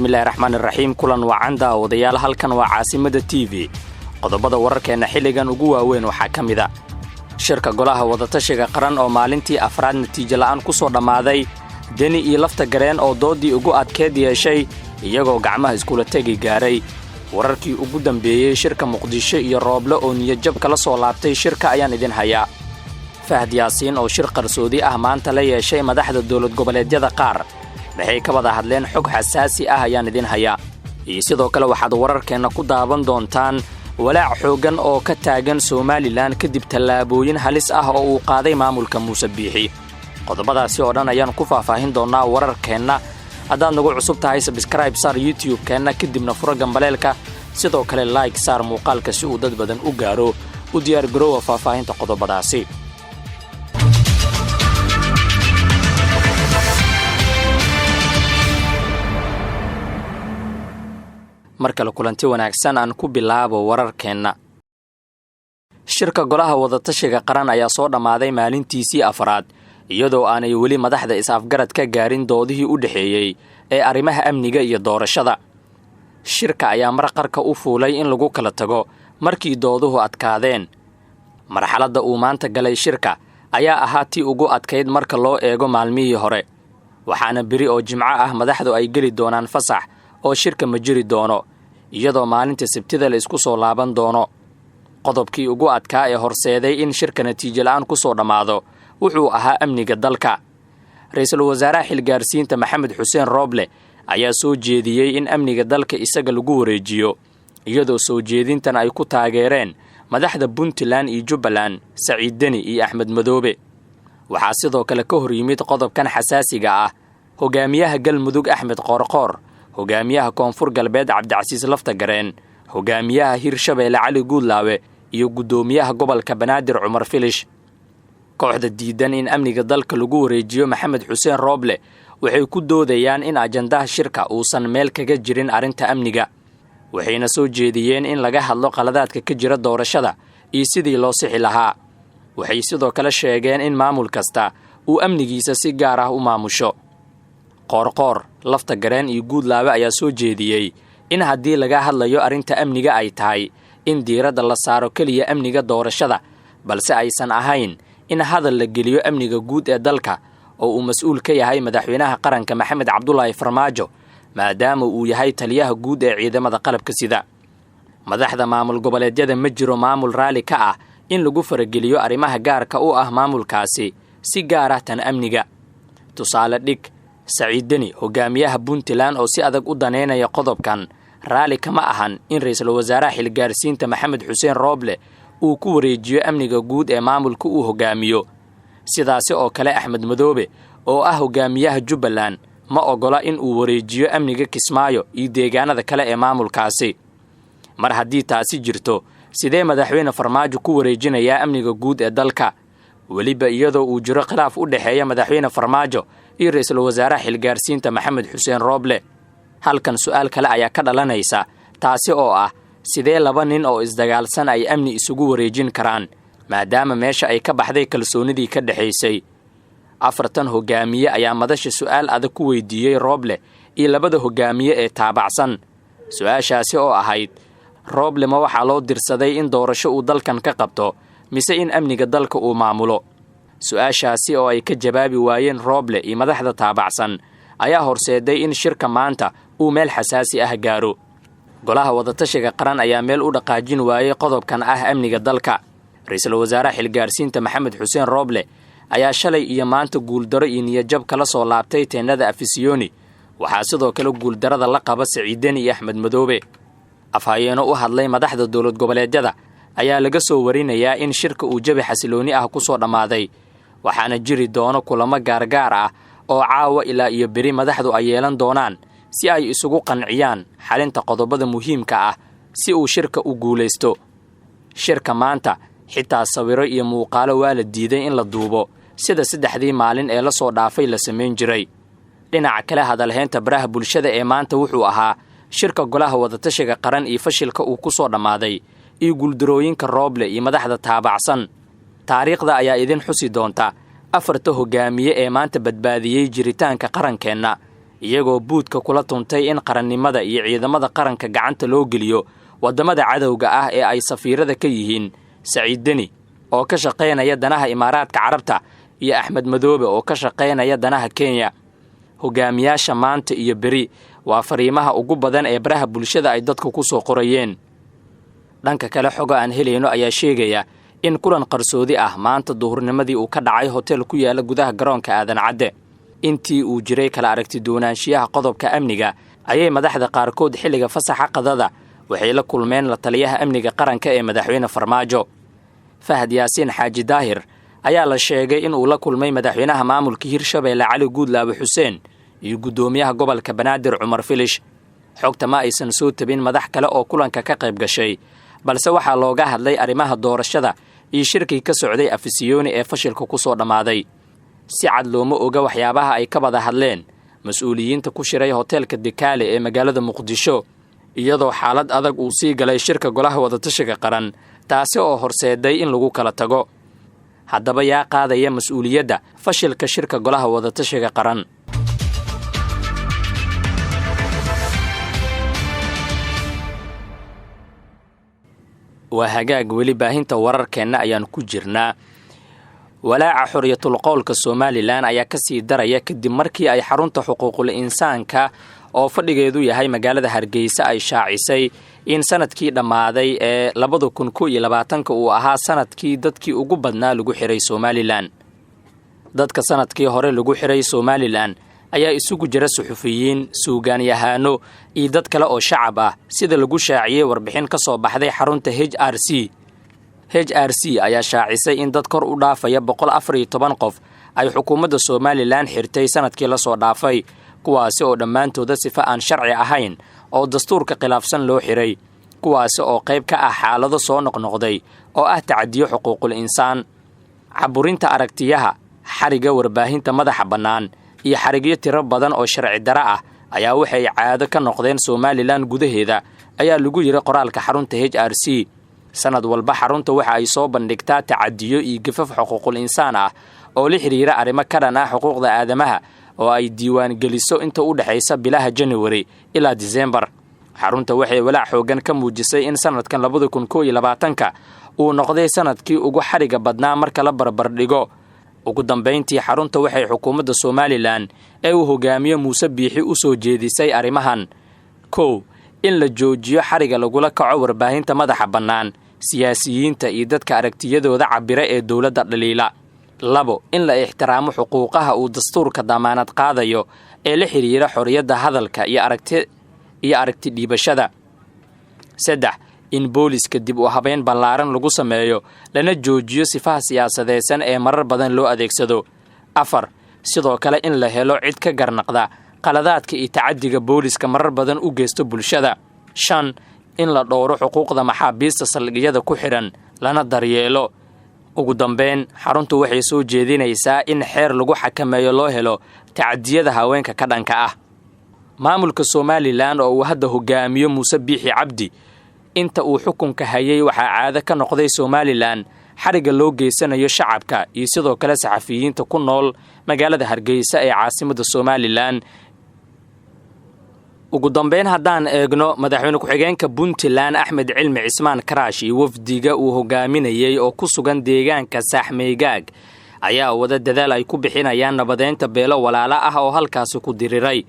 Bismillahi raxmaan iraxiim. Kulan wacan daawadayaal, halkan waa Caasimada TV. Qodobada wararkeenna xilligan ugu waaweyn waxaa ka mid a shirka golaha wadatashiga qaran oo maalintii afraad natiijo la'aan ku soo dhammaaday, Deni iyo Lafta Gareen oo dooddii ugu adkeed yeeshay iyagoo gacmaha iskula tegi gaaray, wararkii ugu dambeeyey shirka Muqdisho iyo Rooble oo niyadjab kala soo laabtay shirka ayaan idin hayaa, Fahad Yaasiin oo shir qarsoodi ah maanta la yeeshay madaxda dowlad goboleedyada qaar, maxay ka wada hadleen? Xog xasaasi ah ayaan idin hayaa. Iyo sidoo kale waxaad wararkeenna ku daawan doontaan walaac xooggan oo ka taagan Somalilan kadib tallaabooyin halis ah oo uu qaaday maamulka Muuse Biixi. Qodobadaasi oo dhan ayaan ku faahfaahin doonnaa wararkeenna. Haddaad nagu cusub tahay, subscribe saar YouTube-keenna, kadibna furo gambaleelka, sidoo kale like saar muuqaalka si uu dad badan u gaaro. U diyaar garoowa faahfaahinta qodobadaasi. Mar kale kulanti wanaagsan, aan ku bilaabo wararkeenna. Shirka golaha wadatashiga qaran ayaa soo dhammaaday maalintiisii afraad, iyadoo aanay weli madaxda is-afgarad ka gaarin doodihii u dhexeeyey ee arrimaha amniga iyo doorashada. Shirka ayaa mar qarka u fuulay in lagu kala tago markii dooduhu adkaadeen. Marxaladda uu maanta galay shirka ayaa ahaa tii ugu adkayd marka loo eego maalmihii hore, waxaana beri oo jimco ah madaxdu ay geli doonaan fasax oo shirka ma jiri doono, iyadoo maalinta Sabtida la isku soo laaban doono. Qodobkii ugu adkaa ee horseeday in shirka natiijo la'aan ku soo dhammaado wuxuu ahaa amniga dalka. Ra-iisul wasaaraha xilgaarsiinta Maxamed Xuseen Rooble ayaa soo jeediyey in amniga dalka isaga lagu wareejiyo, iyadoo soo jeedintan ay ku taageereen madaxda Puntland iyo Jubbaland, Saciid Deni iyo Axmed Madoobe. Waxaa sidoo kale ka hor yimid qodobkan xasaasiga ah hogaamiyaha Galmudug Axmed Qoorqoor, hogaamiyaha Koonfur Galbeed Cabdicasiis Laftagareen, hogaamiyaha Hirshabeelle Cali Guudlaawe iyo guddoomiyaha gobolka Banaadir Cumar Filish. Kooxda diidan in amniga dalka lagu wareejiyo Maxamed Xuseen Rooble waxay ku doodayaan in ajandaha shirka uusan meel kaga jirin arrinta amniga, waxayna soo jeediyeen in laga hadlo qaladaadka ka jira doorashada iyo sidii loo sixi lahaa. Waxay sidoo kale sheegeen in maamul kasta uu amnigiisa si gaar ah u maamusho. Qoorqoor, Lafta Gareen iyo Guudlaawe ayaa soo jeediyey in haddii laga hadlayo arrinta amniga ay tahay in diiradda la saaro keliya amniga doorashada, balse aysan ahayn in hadal la geliyo amniga guud ee dalka oo uu mas-uul ka yahay madaxweynaha qaranka Maxamed Cabdulaahi Farmaajo, maadaama uu yahay taliyaha guud ee ciidamada qalabka sida. Madaxda maamul goboleedyada ma jiro maamul raalli ka ah in lagu farageliyo arrimaha gaarka u ah maamulkaasi, si gaar ah tan amniga. Tusaale dhig, Saciid Deni, hogaamiyaha Puntland oo si adag u daneynaya qodobkan, raalli kama ahan in ra-iisul wasaaraha xilgaarsiinta Maxamed Xuseen Rooble uu ku wareejiyo amniga guud ee maamulka uu hogaamiyo. Sidaasi oo kale Axmed Madoobe oo ah hogaamiyaha Jubbaland ma oggola in uu wareejiyo amniga Kismaayo iyo deegaanada kale ee maamulkaasi. Mar haddii taasi jirto, sidee madaxweyne Farmaajo ku wareejinayaa amniga guud ee dalka, weliba iyadoo uu jiro khilaaf u dhexeeya madaxweyne Farmaajo iyo ra-iisul wasaaraha xilgaarsiinta Maxamed Xuseen Rooble? Halkan su'aal kale ayaa ka dhalanaysa, taasi oo ah sidee laba nin oo isdagaalsan ay amni isugu wareejin karaan, maadaama meesha ay ka baxday kalsoonidii ka dhexaysay? Afartan hogaamiye ayaa madasha su'aal adag ku weydiiyey Rooble iyo labada hogaamiye ee taabacsan, su-aashaasi oo ahayd: Rooble ma waxaa loo dirsaday in doorasho uu dalkan ka qabto mise in amniga dalka uu maamulo? Su-aashaasi oo ay ka jawaabi waayeen Rooble iyo madaxda taabacsan ayaa horseeday in shirka maanta uu meel xasaasi ah gaaro. Golaha wadatashiga qaran ayaa meel u dhaqaajin waayey qodobkan ah amniga dalka. Ra-iisul wasaaraha xilgaarsiinta Maxamed Xuseen Rooble ayaa shalay iyo maanta guuldaro iyo niyadjab kala soo laabtay teennada Afisiyoni. Waxaa sidoo kale guuldarada la qaba Saciideni iyo Axmed Madoobe. Afhayeeno u hadlay madaxda dowlad goboleedyada ayaa laga soo warinayaa in shirka uu jabi xasilooni ah ku soo dhammaaday, waxaana jiri doono kulamo gaargaar ah oo caawa ilaa iyo beri madaxdu ay yeelan doonaan si ay isugu qanciyaan xalinta qodobada muhiimka ah si uu shirka u guulaysto. Shirka maanta xitaa sawiro iyo muuqaalo waa la diiday in la duubo, sida saddexdii maalin ee la soo dhaafay la samayn jiray. Dhinaca kale, hadalhaynta baraha bulshada ee maanta wuxuu ahaa shirka golaha wadatashiga qaran iyo fashilka uu ku soo dhammaaday iyo guuldarooyinka Rooble iyo madaxda taabacsan. Taariikhda ayaa idin xusi doonta afarta hogaamiye ee maanta badbaadiyey jiritaanka qarankeenna. Iyagoo buudka kula tuntay in qarannimada iyo ciidamada qaranka gacanta loo geliyo waddamada cadowga ah ee ay safiirada ka yihiin Saciid Deni oo ka shaqaynaya danaha Imaaraadka Carabta iyo Axmed Madoobe oo ka shaqaynaya danaha Kenya. Hogaamiyaasha maanta iyo beri waa fariimaha ugu badan ee baraha bulshada ay dadku ku soo qorayeen. Dhanka kale, xogo aan helayno ayaa sheegaya in kulan qarsoodi ah maanta duhurnimadii uu ka dhacay hotel ku yaala gudaha garoonka Aadan Cadde. Intii uu jiray kala aragti duwanaanshiyaha qodobka amniga ayay madaxda qaarkood xilliga fasaxa qadada waxay la kulmeen la taliyaha amniga qaranka ee madaxweyne Farmaajo. Fahad Yaasiin Xaaji Daahir ayaa la sheegay in uu la kulmay madaxweynaha maamulka Hirshabeelle Cali Guudlaabe Xuseen iyo guddoomiyaha gobolka Banaadir Cumar Filish. Xogta ma aysan soo tabin madax kale oo kulanka ka qayb gashay, balse waxaa looga hadlay arrimaha doorashada iyo shirkii ka socday Afisiyoni ee fashilka ku soo dhammaaday. Si cad looma oga waxyaabaha ay ka wada hadleen mas-uuliyiinta ku shiray hoteelka Dekaale ee magaalada Muqdisho, iyadoo xaalad adag uu sii galay shirka golaha wadatashiga qaran, taasi oo horseeday in lagu kala tago. Haddaba yaa qaadaya mas-uuliyadda fashilka shirka golaha wadatashiga qaran? Waa hagaag, weli baahinta wararkeenna ayaan ku jirnaa. Walaaca xorriyatul qowlka Somalilan ayaa ka sii daraya kadib markii ay xarunta xuquuqul insaanka oo fadhigeedu yahay magaalada Hargeysa ay shaacisay in sanadkii dhammaaday ee 2021 uu ahaa sanadkii dadkii ugu badnaa lagu xiray Somalilan. Dadka sanadkii hore lagu xiray Somalilan ayaa isugu jira suxufiyiin, suugaanyahaano iyo dad kale oo shacab ah, sida lagu shaaciyey warbixin ka soo baxday xarunta HRC. HRC ayaa shaacisay in dad kor u dhaafaya 114 qof ay xukuumadda Somalilan xirtay sanadkii lasoo dhaafay, kuwaasi oo dhammaantooda sifa aan sharci ahayn oo dastuurka khilaafsan loo xiray, kuwaasi oo qayb ka ah xaalado soo noqnoqday oo ah tacadiyo xuquuqul insaan, caburinta aragtiyaha, xariga warbaahinta madaxa bannaan iyo xarigyo tiro badan oo sharci dara ah ayaa waxay caado ka noqdeen Somalilan gudaheeda, ayaa lagu yiri qoraalka xarunta HRC. Sanad walba xarunta waxa ay soo bandhigtaa tacadiyo iyo gafaf xuquuqul insaan ah oo la xiriira arrimo ka dhan ah xuquuqda aadamaha oo ay diiwaan geliso inta u dhexaysa bilaha January ilaa Disembar. Xarunta waxay walaac xoogan ka muujisay in sanadkan 2021 uu noqday sanadkii ugu xariga badnaa marka la barbardhigo. Ugu dambayntii, xarunta waxay xukuumadda Somalilan ee uu hogaamiyo Muuse Biixi u soo jeedisay arrimahan: 1, in la joojiyo xariga lagula kaco warbaahinta madaxa bannaan, siyaasiyiinta iyo dadka aragtiyadooda cabira ee dowladda dhaliila. 2, in la ixtiraamo xuquuqaha uu dastuurka damaanad qaadayo ee la xiriira xorriyadda hadalka iyo aragti dhiibashada. 3, in booliska dib u habeyn ballaaran lagu sameeyo lana joojiyo sifaha siyaasadeysan ee marar badan loo adeegsado. 4, sidoo kale in la helo cid ka garnaqda qaladaadka iyo tacadiga booliska marar badan u geysto bulshada. 5, in la dhowro xuquuqda maxaabiista saldhigyada ku xidhan lana daryeelo. Ugu dambeyn, xaruntu waxay soo jeedinaysaa in xeer lagu xakameeyo loo helo tacadiyada haweenka ka dhanka ah. Maamulka Somalilan oo uu hadda hogaamiyo Muuse Biixi Cabdi inta uu xukunka hayay waxaa caado ka noqday Somalilan xariga loo geysanayo shacabka iyo sidoo kale saxafiyiinta ku nool magaalada Hargeysa ee caasimadda Somalilan. Ugu dambeyn, haddaan eegno madaxweyne ku-xigeenka Puntland Axmed Cilmi Cismaan Karaash iyo wafdiga uu hogaaminayey oo ku sugan deegaanka Saaxmeygaag ayaa wada dadaal ay ku bixinayaan nabadeynta beelo walaalo ah oo halkaasi ku diriray.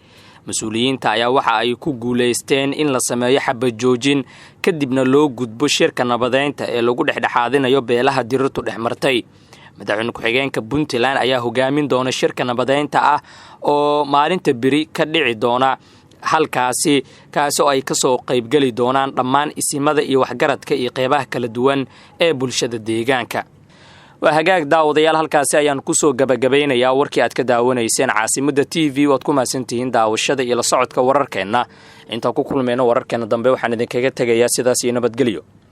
Mas-uuliyiinta ayaa waxa ay ku guulaysteen in la sameeyo xabad joojin, kadibna loo gudbo shirka nabadeynta ee lagu dhexdhexaadinayo beelaha dirirtu dhex martay. Madaxweyne ku-xigeenka Puntland ayaa hogaamin doona shirka nabadeynta ah oo maalinta beri ka dhici doona halkaasi, kaasi oo ay kasoo qaybgeli doonaan dhammaan isimada iyo waxgaradka iyo qeybaha kala duwan ee bulshada deegaanka. Waa hagaag daawadayaal, halkaasi ayaan kusoo gabagabaynayaa warkii aad ka daawanayseen Caasimada TV. Waad ku mahadsantihiin daawashada iyo la socodka wararkeenna. Intaan ku kulmayno wararkeena dambe, waxaan idinkaga tegayaa sidaas iyo nabadgelyo.